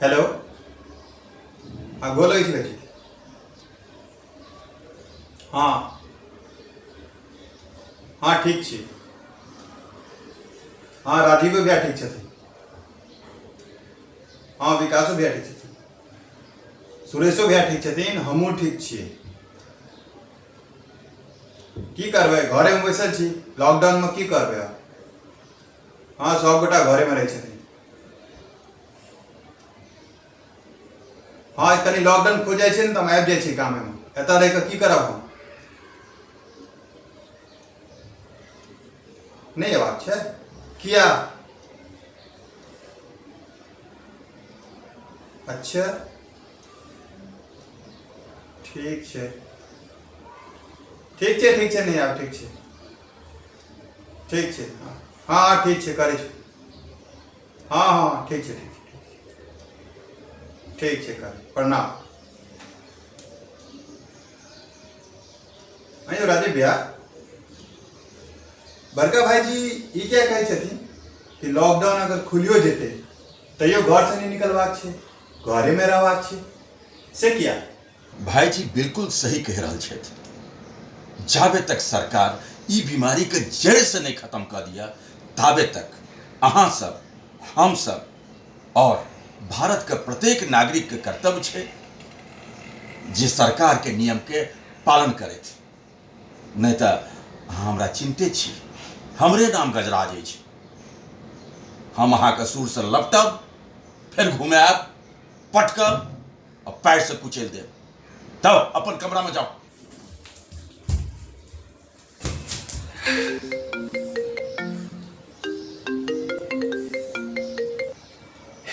Hello. हँ, गोर लगै छी भाईजी। हँ हँ, ठीक छी। हँ, राजीवो भैया ठीक छथिन। हँ, विकासो भैया ठीक छथिन, सुरेशो भैया ठीक छथिन, हमहूँ ठीक छियै। की करबै, घरेमे बैसल छी, लॉकडाउनमे की करबै आब? हँ, सभगोटा घरेमे रहै छथिन। हँ, कनि लॉकडाउन खुलि जाइ छै ने तऽ हम आबि जाइ छी गामेमे। एतऽ रहि कऽ की करब हम? नहि अयबाक छै? किया? अच्छा, ठीक छै, ठीक छै, ठीक छै। नहि आब, ठीक छै, ठीक छै। हँ हँ, ठीक छै, करै छी। हँ हँ, ठीक छै, ठीक छै, ठीक छै, कर प्रणाम। अयो राजीव भैया, बड़का भाईजी ई क्या कहै छथिन कि लॉकडाउन अगर खुलियो जेतै तैयो घरसँ नहि निकलबाक छै, घरेमे रहबाक छै, से किया? भाईजी बिल्कुल सही कहि रहल छथि। जाबे तक सरकार ई बीमारी के जड़ि से नहीं खत्म कऽ दिया, ताबे तक अहाँ सब, हम सब और भारत के प्रत्येक नागरिक के कर्तव्य छै जे सरकार के नियम के पालन करथि। नहीं तऽ अहाँ हमरा चिन्हते छी, हमरे नाम गजराज अछि। हम अहाँके सुरसँ लपटब, फेर घुमायब, पटकब और पैर से कुचल देब। तब अपन कमरा में जाओ।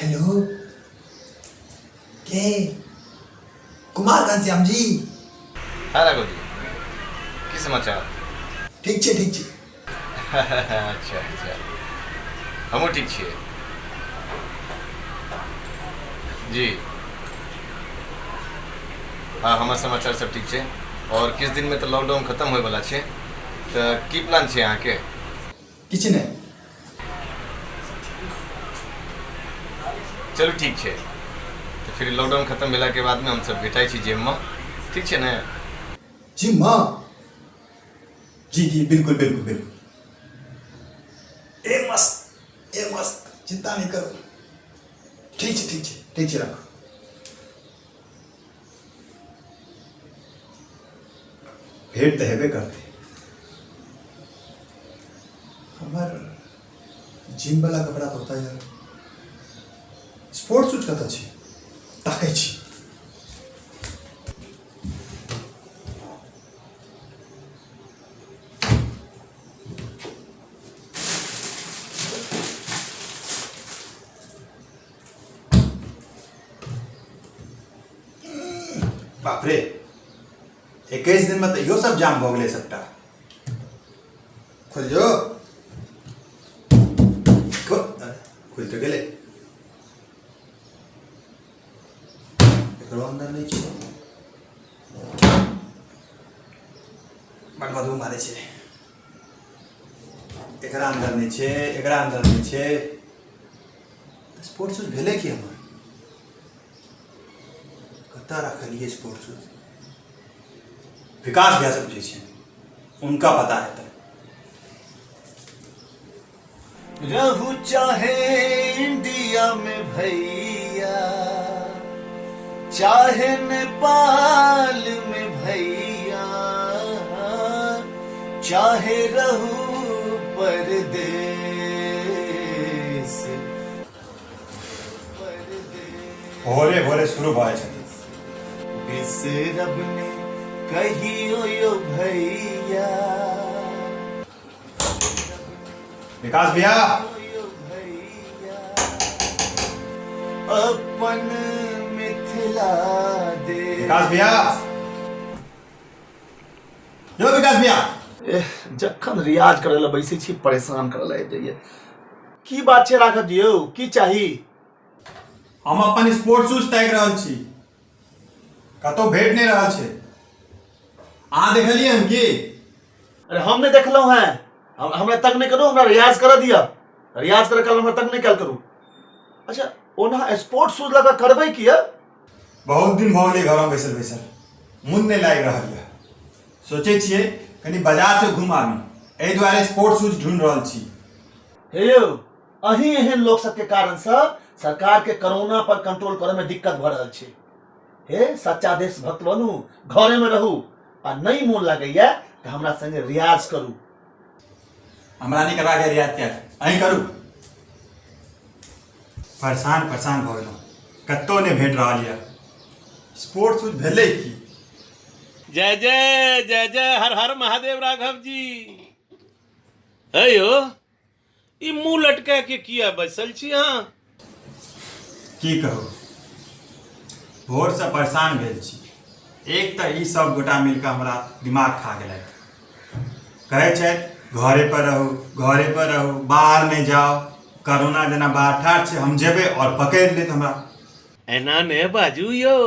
हेलो, के कुमार घनश्याम जी? हाँ राघव जी, की समाचार? ठीक छै, ठीक छै। अच्छा अच्छा, हमहूँ ठीक छियै जी। हाँ, हमर समाचार सब ठीक छै। और किछु दिनमे तऽ लॉकडाउन खतम होयवला छै, तऽ की प्लान छै अहाँके? किछु नहि। चलू ठीक छै, तऽ फिर लॉकडाउन खतम भेलाके बादमे हमसब भेटाइ छी जिममे, ठीक छै ने? जिममे? जी जी, बिल्कुल बिल्कुल बिल्कुल। ए मस्त, ए मस्त, चिंता नहीं करो। ठीक छै, ठीक छै, ठीक छै, राखू। भेंट तऽ हेबे करतै। हमर जिम वाला कपड़ा तऽ होता यार। स्पोर्ट्स शूज कतऽ छै? ताकै छी। बाप रे, 21 दिनमे तऽ इहो सब जाम भऽ गेलै सबटा। खोल जो, खोल। खुलि तऽ गेलै। एकरो अन्दर नहि छै। बड बदबू मारै छै। एकरा अन्दर नहि छै, एकरा अन्दर नहि छै। स्पोर्ट्स शूज भेलै की हमर? कतऽ रखलियै स्पोर्ट्स शूज? विकास भैया से पूछै छियै, उनका पता हेतै। रहू चाहे इंडिया में भैया, चाहे नेपाल में भैया, चाहे रहू परदेस। भोरे भोरे शुरू भऽ जाइ छथिन। बिसरब ने कहियो यो भैया। विकास भैया, अपन मिथिला दे। विकास भैया, यो विकास भैया। एह, जखन रियाज करे ला बैसै छी परेशान करे ला आबि जाइए। की बात छै राघव जी यौ, की चाही? हम अपन स्पोर्ट्स शूज ताकि रहल छी, कतौ भेट नहि रहल छै। अहाँ देखलियै हन की? अरे हम नहि देखलहुँ हैं। हमरा तंग नहि करू, हमरा रियाज करऽ दिअ। रियाज करऽ काल हमरा तंग नहि कयल करू। अच्छा, ओना स्पोर्ट शूज लऽ कऽ करबै किया? बहुत दिन भऽ गेलै घरमे बैसल बैसल, मोन नहि लागि रहल यऽ। सोचै छियै कनि बाजारसँ घुमि आबी, एहि दुआरे स्पोर्ट शूज ढूँढि रहल छी। हे यौ, अहीं एहन लोक सबके कारणसँ सरकारके कोरोना पर कंट्रोल करऽमे दिक्कत भऽ रहल छै। हे सच्चा देशभक्त बनू, घरेमे रहू, आ नहि मोन लागैया तऽ हमरा संगे रियाज करू। हमरा नहि करबाक है रियाज तियाज, अहीं करू। परेशान परेशान भऽ गेलहुँ, कतहु नहि भेट रहल यऽ स्पोर्ट शूज। भेलै की? जय जय जय जय हर हर महादेव। राघव जी, हे यौ, ई मुंह लटका के किया बैसल छी अहाँ? की कहू, भोरसँ परेशान भेल छी। एक तऽ ई सब गोटा मिलकऽ हमरा दिमाग खा गेलथि। कहै छथि घरे पर रहू, घरे पर रहू, बाहर नहि जाउ। करोना जेना बाहर ठाढ़ छै, हम जेबै आओर पकड़ि लेत हमरा। एना नहि बाजू यौ।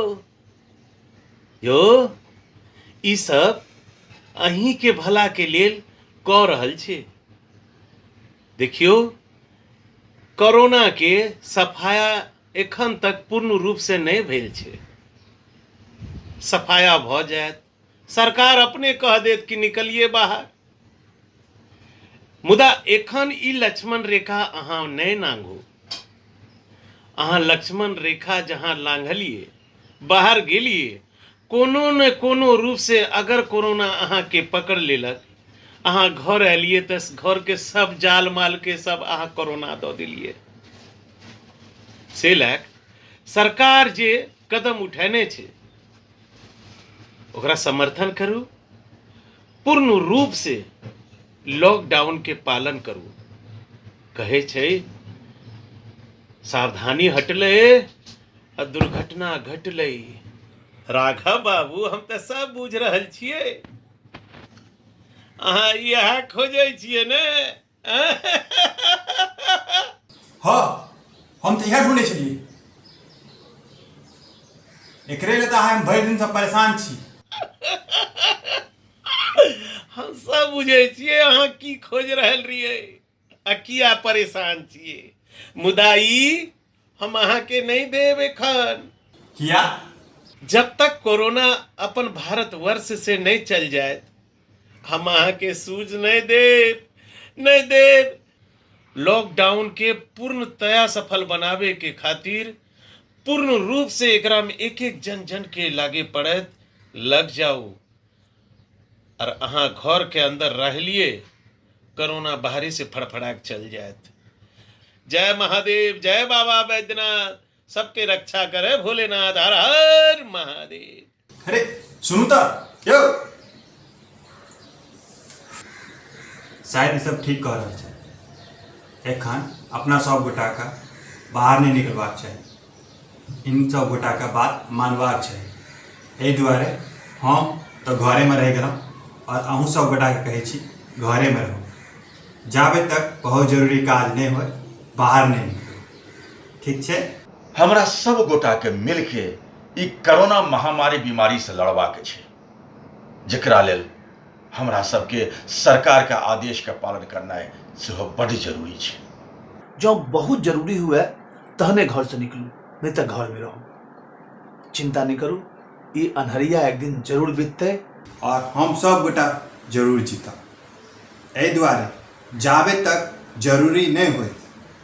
यौ, ई सब अहीं के भला के लेल कऽ रहल छै। देखियौ, कोरोना के सफाया एखन तक पूर्ण रूप से नहि भेल छै। सफाया भऽ जायत, सरकार अपने कह देत कि निकलिए बाहर। मुदा एखन ई लक्ष्मण रेखा अहाँ नहि नांघू। अहाँ लक्ष्मण रेखा जहाँ लांघलिए, बाहर गेलिए, कोनो ने कोनो रूप से अगर कोरोना अहाँके पकड़ लेलक, अहाँ घर एलिए तऽ घरके सब जाल माल के सब अहाँ कोरोना दऽ देलिए। से लए सरकार जे कदम उठेने छै, ओकरा समर्थन करू, पूर्ण रूप से लॉकडाउन के पालन करू। कहै छै, सावधानी हटलै आ दुर्घटना घटलै। राघव बाबू, हम तऽ सब बुझि रहल छियै, अहाँ इएह खोजै छियै ने? हँ, हम तऽ इएह ढूँढै छलियै। एकरे लेल तऽ अहाँ हम भरि दिनसँ परेशान छी। हम सब बुझै छियै अहाँ की खोजि रहल रहियै आ किया परेशान छियै, मुदा ई हम अहाँके नहि देब एखन। किया? जब तक कोरोना अपन भारतवर्ष से नहीं चल जाए, हम अहाँके सूझ नहीं देब, नहीं देब। लॉकडाउन के पूर्णतया सफल बनावे के खातिर पूर्ण रूप से एकरा में एक एक जन जन के लागे पड़त। लग जाओ और अहाँ घर के अंदर रहलिए, कोरोना बाहरी से फड़फड़ा के चल जायत। जय महादेव, जय बाबा बैद्यनाथ, सबके रक्षा करे भोलेनाथ, हर हर महादेव। अरे सुनू तऽ यौ, शायद ई सब ठीक कह रहल छै। एखन अपना सब गोटाके बाहर नहि निकलबाक चाही, इन सब गोटाके बात मानबाक चाही। एहि दुआरे हम तऽ घरेमे रहि गेलहुँ आओर अहूँ सब गोटाके कहै छी, घरेमे रहू। जाबे तक बहुत जरूरी काज नहि होय, बाहर नहि निकलू। ठीक छै? हमरा सब गोटाके मिलके ई कोरोना महामारी बीमारीसँ लड़बाक छै, जकरा लेल हमरा सबके सरकारके आदेशके पालन करनाइ सेहो बड्ड जरूरी छै। जँ बहुत जरूरी हुए तहने घरसँ निकलू, नहि तऽ घरमे रहू। चिंता नहि करू, ई अन्हरिया एक दिन जरूर बीततै। आओर हम सब गोटा जरूर जीतब। एहि दुआरे जाबे तक जरूरी नहि होय,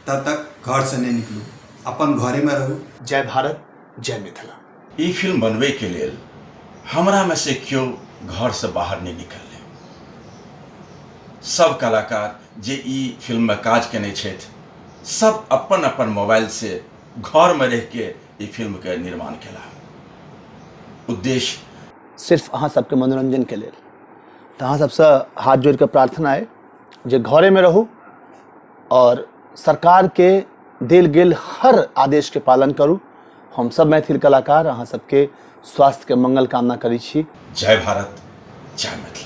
तब तक घरसँ नहि निकलू, अपन घरेमे रहू। जय भारत, जय मिथिला। ई फिल्म बनबैके लेल हमरामे से केओ घरसँ बाहर नहि निकललै। सब कलाकार जे ई फिल्ममे काज केने छथि, सब अपन अपन मोबाइलसँ घरमे रहिके ई फिल्मके निर्माण केला। उद्देश्य सिर्फ अहाँ सबके मनोरंजनके लेल। तऽ अहाँ सबसँ हाथ जोड़िके प्रार्थना अइ जे घरेमे रहू आओर सरकारके देल गेल हर आदेशके पालन करू। हम सब मैथिल कलाकार अहाँ सबके स्वास्थ्यके मंगल कामना करै छी। जय भारत, जय मिथिला।